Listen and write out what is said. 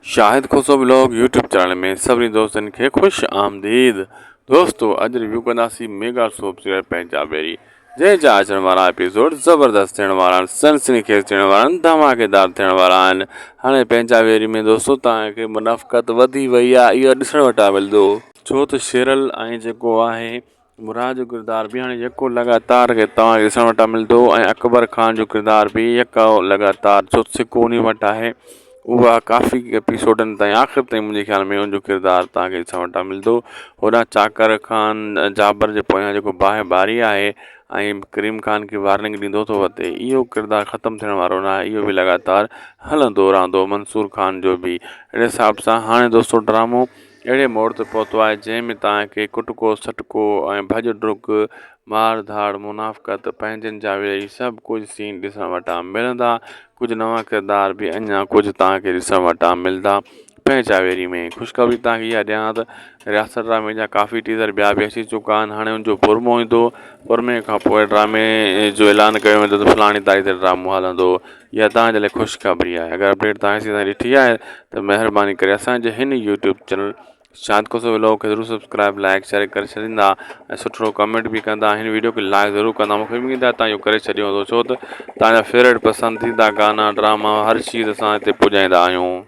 Shahid Khoso vlog YouTube channel ۾ سڀني دوستن کي خوش آمديد دوستو اڄ ريويو ڪنداسين ميگا سوپ سيريل پنهنجا ويري جنهن جا اچڻ وارا ايپيسوڊ زبردست ٿيڻ وارا آهن سنسني خيز ٿيڻ وارا آهن ڌماڪيدار ٿيڻ وارا آهن هاڻي پنهنجا ويري ۾ دوستو توهان کي منافقت وڌي وئي آهي اهو ڏسڻ وٽان ملندو ڇو ته شيرل ۽ جيڪو آهي مراد جو ڪردار به هاڻي يڪو لڳاتار کي توهان کي ڏسڻ وٽان ملندو ۽ اڪبر خان جو ڪردار به يڪو لڳاتار ڇو سڪو انهي وٽ آهي اها ڪافي ايپيسوڊن تائين آخر تائين منهنجي خيال ۾ ان جو ڪردار توهان کي ڏسڻ وٽان ملندو هوڏانهن چاڪر خان جابر جي پويان جيڪو باهه ٻاري آهي ۽ ڪريم خان کي وارننگ ڏيندو ٿو وتي اهو ڪردار ختم ٿيڻ وارو نه آهي اهو به لڳاتار هلندو رهندو منصور خان جو به اهڙي حساب سان هاڻي دوستو ڊرامو اهڙي موڙ تي پهتو آهي، جنهن ۾ توهان کي ڪٽڪو سٽڪو ۽ ڀڄ ڊڪ، مار ڌاڙ، منافقت، پنهنجن جا ويري سڀ ڪجهه سين ڏسڻ وٽان ملندا. ڪجهه نوان ڪردار به اڃا ڪجهه توهان کي ڏسڻ وٽان ملندا. پنهنجا ويري ۾. خوشخبري توهان کي اها ڏيان ته رياست ڊرامي جا ڪافي ٽيزر ٻيا به اچي چڪا آهن. هاڻي ان جو پرمو ايندو. پرمي کان پوء ڊرامي جو اعلان ڪيو ويندو ته فلاڻي تاريخ تي ڊرامو هلندو. اها توهان جي لاء خوشخبري آهي اگر اپڊيٽ توهان هيسين تائين ڏٺي آهي ته مهرباني ڪري اسان جي هن YouTube channel Shahid Khoso vlog کي ضرور سبسڪرائب لائڪ شيئر ڪري ڇڏيندا ۽ سٺو ڪمينٽ به ڪندا هن ويڊيو کي لائڪ ضرور ڪندا مونکي اميد آهي توهان اهو ڪري ڇڏيو هوندو ڇو ته توهان جا فيورٽ پسنديده گانا ڊراما هر چيز اسان هتي پڄائيندا آهيون.